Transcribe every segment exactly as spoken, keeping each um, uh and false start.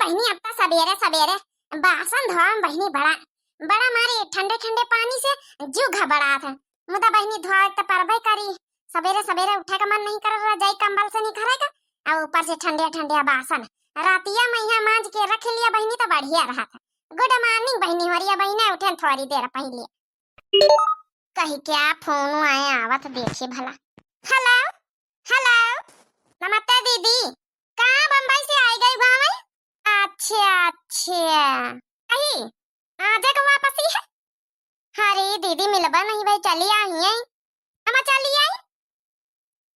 बहिनी, अब त सबेरे सबेरे बासन धोआ में बहिनी बड़ा, बड़ा मारे ठंडे ठंडे पानी से जीव घबड़ात है। मुदा बहिनी धोआ त परबे करी, सबेरे सबेरे उठे का मन नहीं कर रहा, जाई कंबल से निखरे का, अब ऊपर से ठंडे ठंडे बासन। रातिया में यहाँ मांज के रख लिया बहिनी त बढ़िया रहत है। Good morning बहिनी, होरिया बहिने उठे थोड़ी देर पहले। कही क्या फोन आए, आवत देखी भला। हेलो, हेलो, नमस्ते दीदी, कहाँ बम्बई से आई गई गाँव? अच्छा, अच्छा, कही आज के वापसी है? अरे दीदी, मिलबा नहीं भाई, चली आई है। हम चली आई।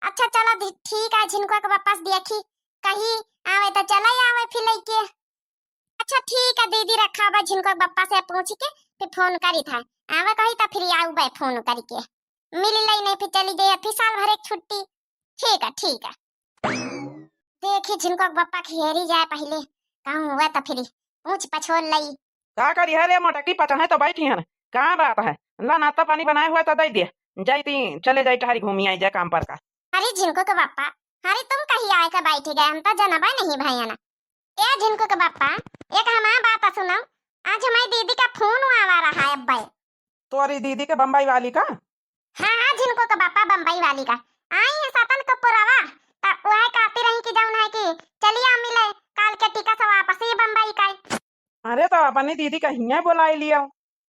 अच्छा चला दी-, ठीक है, झिनको के वापस देखी, कही आवे तो चला ही आवे फिर लेके। अच्छा ठीक है दीदी, रखा बा, झिनको के बप्पा से पूछ के फिर फोन करी था, आवे कही तो फिर आऊ बे फोन करके मिल लई, नहीं फिर चली जाए फिर साल भर एक छुट्टी। ठीक है, ठीक है। देखी झिनको के बप्पा के हेरी जाए पहले, कहूँ हुआ तो फिर पूछ पछोल लई। का करी है रे मोटकी, पचहे तो बैठी हन, का बात है? ला नाश्ता पानी बनाए हुआ तो दे दे, जाई ती चले जाई टहरी घूमी आई जाए काम पर का। अरे झिनको के बप्पा, अरे तुम कही आए के बैठी गए, हम तो जनबे नहीं भैया ना। ए झिनको के बप्पा, एक हमार बात सुनो, आज हमारी दीदी का फोन आवा रहा है अब्बे। तोरी दीदी के बम्बई वाली का? हाँ हाँ, झिनको के बप्पा बम्बई वाली का। आई है सतन के पुरवा, त वह कहती रही कि जौन है कि चलिया मिले, काल के टिकट से वापस ही बम्बई का। अरे तो अपनी दीदी का हियाँ बुलाई लियो।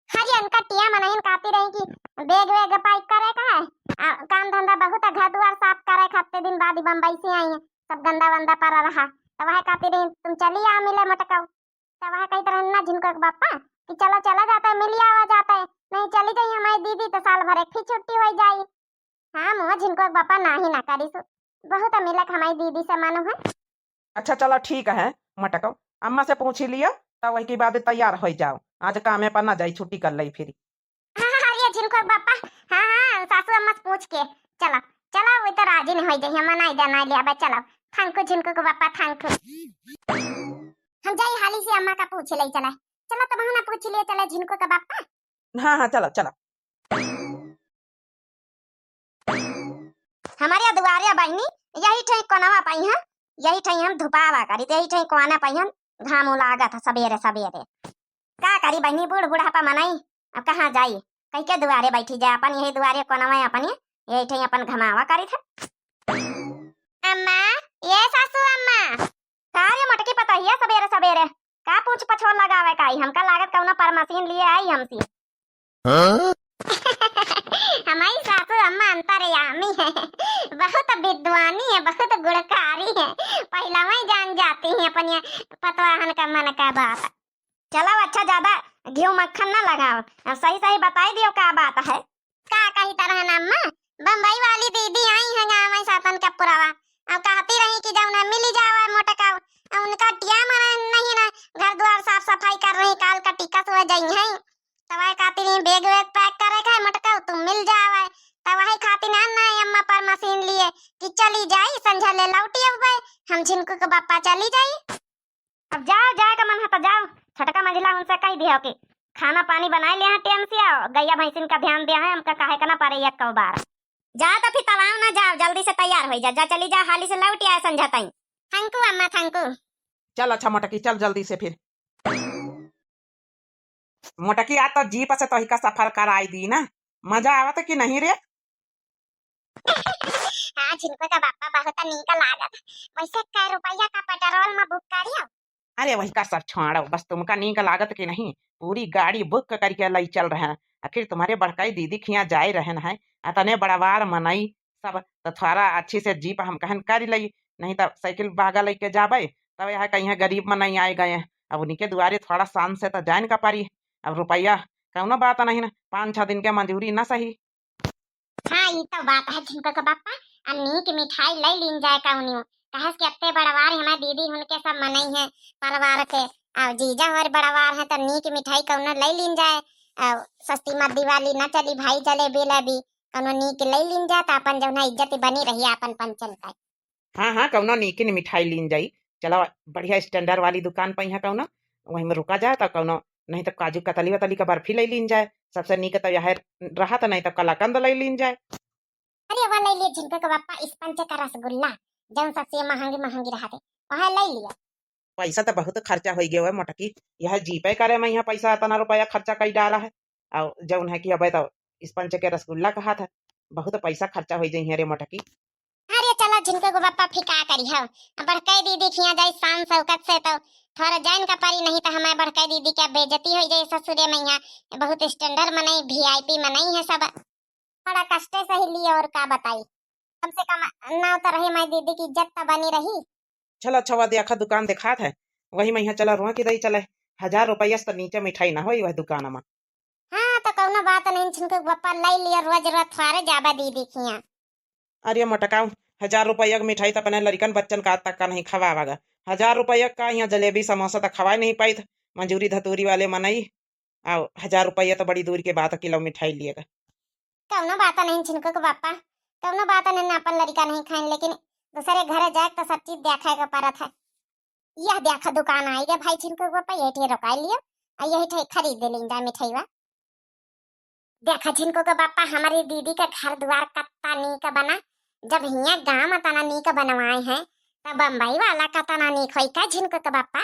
हाँ जी, उनका टिया मनइन कहती रही कि बैग वैग पैक करे का है, आ, काम धंधा बहुत है, घर दुआर साफ करे, हफ्ते दिन बाद ही बम्बई से आई है, सब गंदा वंदा पड़ा रहा। तो वह कहती रही तुम चली आओ मिले मोटकाऊ। तो वह कहते रहे ना झिनको के बप्पा कि चलो चला जाता है, मिली आवा जाता है, नहीं चली जाई हमारी दीदी तो साल भर एक फिर छुट्टी हो जाई। हाँ, मुँह झिनको के बप्पा नाही ना करिस। बहुत मिलक हमारी दीदी से मानो है। अच्छा, चला ठीक है, मटको, अम्मा से पूछी लिया, तब वही के बाद तैयार हो जाओ। आज कामे पर ना जाई, छुट्टी कर लई फिर। हाँ, हाँ, हाँ, ये झिनको के बप्पा, हाँ, हाँ, सासू अम्मा से पूछ के, चला, चला, वो तो राजी नहीं हो जाई, हम नहीं जाना लिया, बे, चला, thank you, झिनको के बप्पा, thank you। हम जाई हाली से अम्मा का पूछ ले, चला, चला, तब हम ना पूछ लिए, चला, झिनको के बप्पा। हाँ, हाँ, चला, चला। हमारे दुआरे बहिनी, यही ठई कोनवा पइहन, यही ठई हम धुपावा करी, यही ठई कोना पइहन, घामो लागत है सबेरे सबेरे। का करी बहिनी, बूढ़ बुढ़ापा मनई, अब कहाँ जाई? कई के दुआरे बैठी जाए, अपन यही दुआरे कोनवा अपनी, यही ठई अपन घमावा करी थे। अम्मा, ये सासू अम्मा। का रे मोटकी पतोहिया सबेरे सबेरे? का पूछ पछोर लगावे का आई? हमका लागत कौनो पर मशीन लिए आई हमसे। हाँ? हमारी सासू अम्मा अंतर्यामी है, बहुत विद्वानी है, बहुत गुणकारी है, पहला वही जान जाती हैं अपन ये पतवाहन का मन का बात। चलो अच्छा, ज्यादा घी मक्खन ना लगाओ, अब सही सही बताई दियो का बात है। का कही तरह ना अम्मा, बम्बई वाली दीदी आई हैं गाँव में सातन का पुरावा, अब कहती रही कि जौन है मिली जाओ मोटका, अब उनका टिया मन नहीं ना, घर द्वार साफ सफाई कर रही, काल का टिकस हो जाई हैं। तब वह कहती रही बैग वैग पैक करे का है मोटका, तुम मिल जाओ। तब वही खातिर ना, ना अम्मा पर मशीन लिए कि चली जाई, संझा ले लौटी अब हम झिनको के बप्पा चली जाई। अब जाओ, जाए का मन है तो जाओ, छोटका मंझिला उनसे कह दियो कि खाना पानी बनाए लिया है टेम से, आओ गैया भैंसिन का ध्यान दिया है, हमका कहे का ना पड़े एक कौ बार। जा तो फिर तलाव ना जाओ, जल्दी से तैयार हो जा, जा चली जा, हाली से लौट आए संझा ताई। Thank you अम्मा, thank you। चल अच्छा मोटकी, चल जल्दी से फिर। मोटकी, आ तो जीप से तोही का सफर कराई दी ना, मजा आवत कि नहीं रे? हाँ, झिनको का बापा बहुत नीक लागत। वैसे कै रुपया का पेट्रोल में बुक करियो? अरे वही का सब छोड़ो, बस तुमका नीक लागत कि नहीं, पूरी गाड़ी बुक करके लई चल रहे हैं। आखिर तुम्हारे बड़काई दीदी खिया जाए रहन है, अतने बड़वार मनई सब, तो थोड़ा अच्छी से जीप हम कहन कर लई, नहीं तो साइकिल बागा लेके जाबे, तब यहाँ कहीं गरीब मनई आए गए हैं। अब उनके दुआरे थोड़ा शान से तो जान का पारी। अब रुपया कौनो बात नहीं ना, पाँच छह दिन के मजूरी ना सही। हाँ, ई तो बात है झिनको के बापा। आ नीक मिठाई ले लीन जाए कौनियो, काहे से कि अत्ते बड़वार हमारे दीदी हुनके सब मनई है परिवार के। आ जीजा हमारे बड़वार है तो नीक मिठाई कौनो ले लीन जाए। आ सस्ती मद्दी वाली ना चली भाई, जलेबी लेबी, कौनो नीक ले लीन जाए तो अपन जौन है इज्जत बनी रही अपन पंचन का। हाँ, हाँ, कौनो नीकिन मिठाई लीन जाई। चला बढ़िया standard वाली दुकान पे यहाँ कौनो, वहीं में रुका जाए तो कौनो, नहीं तो काजू कतली वतली का बर्फी ले लीन जाए। सबसे नीक तो यह रहा तो, नहीं तो कलाकंद ले लीन जाए। अरे वह ले लिया झिनको के बापा, स्पंज का रसगुल्ला, जौन सबसे महंगी महंगी रहा थे, वह ले लिया। पैसा त बहुत खर्चा होइ गयो है मोटकी। यह जीपे करे मा यहाँ पैसा इतना रुपया खर्चा कइ डारा है। अउ जउन है कि अबे तो इस पंच के रसगुल्ला कहा था, बहुत पैसा खर्चा होइ जइहैं रे मोटकी। अरे चला झिनकू के बप्पा फिर का करी हो, अब बड़कई दीदी खियाँ जाई शान शौकत से तो थोरा जाइन का परी, नहीं तो हमारे बड़कई दीदी के बेइज्जती होइ जाई ससुरे मा। यहाँ बहुत standard मनई, VIP मनई है सब। बड़ा कष्टे सही लिए, और का बताई। कम से कम नाव तो रही, माई दीदी की इज्जत तो बनी रही। चला अच्छा, वा देखा दुकान देखात है, वही मा यहाँ चला रुआ की दई चले। हजार रुपया से तो नीचे मिठाई ना होई वह दुकान मा। हाँ, तो कउनो बात नहीं, झिनकू के बप्पा लइ लिया, रोज रोज थोरे जाबा दीदी खियाँ। अरे मोटकाऊ, हजार रुपया के मिठाई तो अपने लड़िकन बच्चन का आज तक का नहीं खवावा गा। हजार रुपया का यहाँ जलेबी समोसा तो खवाए नहीं पाइत, मजूरी धतूरी वाले मनई। अउ हजार रुपया तो बड़ी दूर के बात, किलो मिठाई लिए गा। कउनो बात नहीं झिनकू के बप्पा, कउनो बात नहीं, अपन लड़िका नहीं खाइन, लेकिन दूसरे घरे जाए तो सब चीज देखे के परत है। यह देखा दुकान आई गे भाई झिनकू के बप्पा, यही ठे रोकाई लियो, आ यही ठे खरीद ले जा मिठाईवा। देखा झिनकू के बप्पा, हमारी दीदी के घर दुआर कत्ता नीक बना, जब हियाँ गाँव मा तना नीक बनवाए हैं, तब बम्बई वाला का तना नीक होई का झिनकू के बप्पा?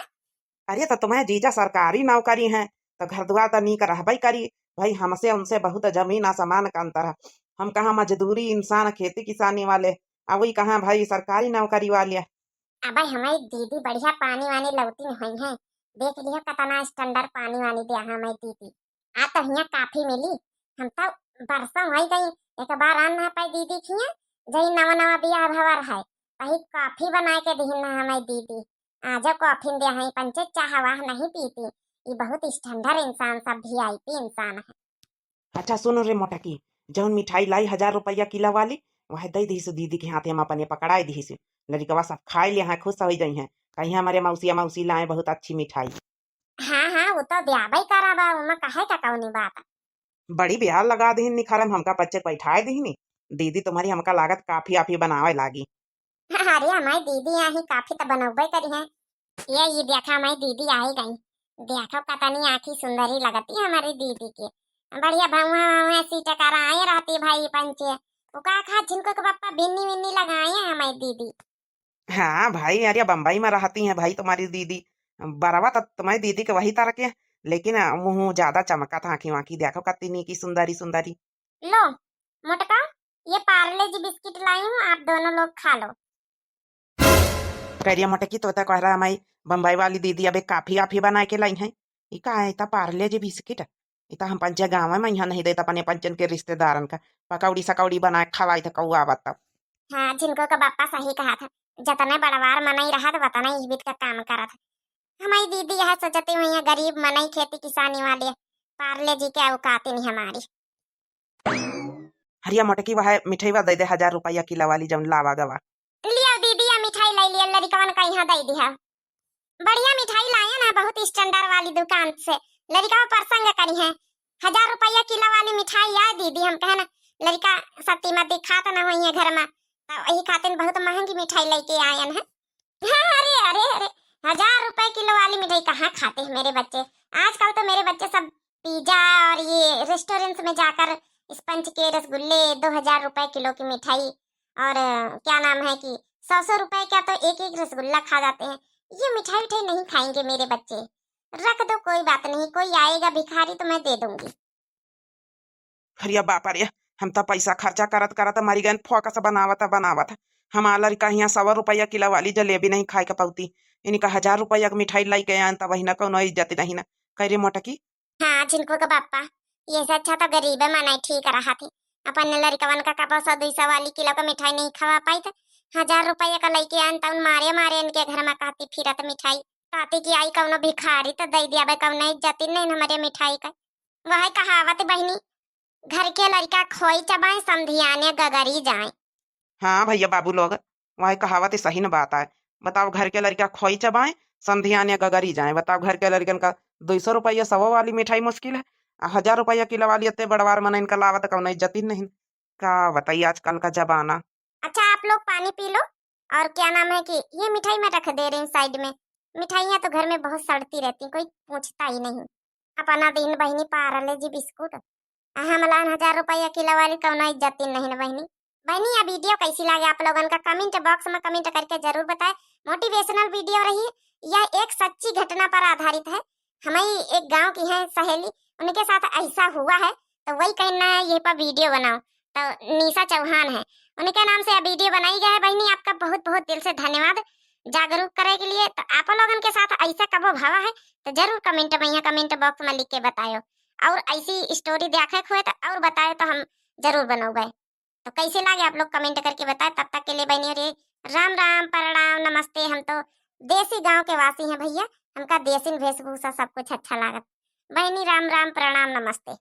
अरे तो तुम्हें जीजा सरकारी नौकरी है, तो घर दुआर तो नीक रहबई करी। भाई हमसे उनसे बहुत जमीन आसमान का अंतर है। हम कहाँ मजदूरी इंसान, खेती किसानी वाले, आ वही कहाँ भाई सरकारी नौकरी वाले। अबे हमारी दीदी बढ़िया पानी वानी लौटी नहीं है, देख लियो कतना standard पानी वानी दिया है हमारी दीदी। आ तो हियाँ काफी मिली, हम तो बरसों होइ गई, एक बार आन ना पाई दीदी खियाँ, जही नवा नवा बियाह भवर है, तही कॉफी बनाए के दिहिन ना हमारी दीदी। आजो कॉफी दे हैं पंचे, चाह वाह नहीं पीती। ई बहुत standard इंसान, सब VIP इंसान है। अच्छा सुनो रे मोटकी, जउन मिठाई लाई हजार रुपया किलो वाली, वह दे दीस दीदी के हाथे मा अपने पकड़ाए दीस। लड़िकवा सब खाए ले हैं, खुश होइ जइहैं, कहीं हमारे मौसिया मौसी लाए बहुत अच्छी मिठाई। हाँ हाँ, वो तो द्याबई कराबा, उमा कहे का कौनी बात। बड़ी ब्याह लगा दीहिन निखारे मा, हमका पच्चे बैठाए दीहिनी। दीदी तुम्हारी हमका लागत काफी आफी बनावे लागी। अरे हमारी दीदी यहाँ ही काफी तो बनौबे करी है। ये, ये देखा हमारी दीदी आई गई। देखो कतनी आँखी सुंदरी लगती है हमारी दीदी की। बढ़िया भौंवा वौंवा सीटे कराए रहती भाई पंचे। वो का खा झिनकू के बप्पा बिन्नी विन्नी लगाए हैं हमारी दीदी। हाँ भाई, अरे बम्बई मा रहती हैं भाई तुम्हारी दीदी। बरवा तो तुम्हारी दीदी के वही तरह के, लेकिन मुँह ज्यादा चमकत, आँखी वाँखी देखो कतनी की सुंदरी सुंदरी। लो मोटका, ये पार्ले जी बिस्किट लाई हूँ, आप दोनों लोग खा लो। करिया मोटकी, तो कह रहा हमारी बम्बई वाली दीदी अबे काफी आफी बनाए के लाई है। ई का है, इता पार्ले जी बिस्किट? इता हम पंचे गाँव मा यहाँ नहीं देता अपने पंचन के रिश्तेदारन का। पकौड़ी सकौड़ी बनाए खवाई था कौआ आवत तब। हाँ, झिनकू का बप्पा सही कहा था, जतने बड़वार मनई रहा था, वतने इबित का काम करत है। हमारी दीदी यह सोचती हुई है, गरीब मनई खेती किसानी वाली, पार्ले जी के औकात ही नहीं हमारी। हरिया मोटकी, वह मिठाईवा दे दे, हजार रुपया किलो वाली जौन लावा गवा। लिया दीदी, या मिठाई ले लिया, लड़िकवन का यहाँ दे दिया। बढ़िया मिठाई लाए ना, बहुत standard वाली दुकान से। लड़िकवा पसंद करी है, हजार रुपया किलो वाली मिठाई आए दीदी, हम कहे ना, लड़िका सती मा दिखात ना होई है घर मा, तो यही खातिर बहुत महंगी मिठाई लेके आयन है। हाँ, अरे, अरे, अरे, हजार रुपए किलो वाली मिठाई कहाँ खाते हैं मेरे बच्चे? आजकल तो मेरे बच्चे सब pizza और ये restaurants में जाकर sponge के रसगुल्ले, दो हजार रुपए किलो की मिठाई और, अ, क्या नाम है कि सौ सौ रुपए का तो एक एक रसगुल्ला खा जाते हैं। ये मिठाई उठाई नहीं खाएंगे मेरे बच्चे। रख दो, कोई बात नहीं, कोई आएगा भिखारी तो मैं दे दूंगी। अरे बाप रे, हम तो पैसा खर्चा करत करत मरी गए, फोकस बनावत बनावत। हमार लड़िका हियाँ सौ रुपया किलो वाली जलेबी नहीं खाए के पौती, इनका हजार रुपया के मिठाई लाई के आन, तब वही ना कौनो इज्जत नहीं ना। कह रे मोटकी। हाँ, झिनकू के बप्पा, ये से अच्छा तो गरीबे मनई ठीक रहा थी। अपन लड़िकवन का कपो सौ दुई सौ वाली किलो का मिठाई नहीं खवा पाई, तो हजार रुपया का लेके आन, तब मारे मारे इनके घर मा कहती फिरत मिठाई, कहती कि आई कौनो भिखारी तो दे दिया, भाई कौनो इज्जत ही नहीं हमारे मिठाई का। वह कहावत बहिनी, घर के लड़िका खोई चबाए, समधियाने गगरी जाए। हाँ भैया बाबू लोग, वह कहावत सही न बात आए। बताओ, घर के लड़िका खोई चबाए, समधियाने गगरी जाए। बताओ, घर के लड़िकन का दुई सौ रुपया सौ वाली मिठाई मुश्किल है, आ हजार रुपया किलो वाली इतने बड़वार मनई इनका लावत कौनो इज्जत ही नहीं। का बताई आजकल का जमाना। अच्छा, आप लोग पानी पी लो, और क्या नाम है कि ये मिठाई मैं रख दे रही हूँ side में। मिठाइयाँ तो घर में बहुत सड़ती रहती, कोई पूछता ही नहीं। अपना दिन बहिनी पार्ले जी बिस्कुट, आ हमलान हजार रुपया किलो वाली कौनो इज्जत ही नहीं न बहिनी। बहिनी, ये video कैसी लागे आप लोगन का? Comment box में comment करके जरूर बताए। Motivational video रही, यह एक सच्ची घटना पर आधारित है। हमारी एक गांव की है सहेली, उनके साथ ऐसा हुआ है, तो वही कहना है, ये पर वीडियो बनाओ। तो निशा चौहान है, उनके नाम से यह वीडियो बनाई गया है। बहनी, आपका बहुत बहुत दिल से धन्यवाद जागरूक करे के लिए। तो आप लोगन के साथ ऐसा कबो भवा है, तो जरूर कमेंट में, यहाँ कमेंट बॉक्स में लिख के बतायो, और ऐसी स्टोरी देखे हुए तो और बतायो, तो हम जरूर बनौबे। तो कैसे लागे, आप लोग कमेंट करके बताए। तब तक के लिए बहनी रे, राम राम, प्रणाम, नमस्ते। हम तो देसी गांव के वासी हैं भैया, हमका देसी वेशभूषा सब कुछ अच्छा लागत। बहनी, राम राम, प्रणाम, नमस्ते।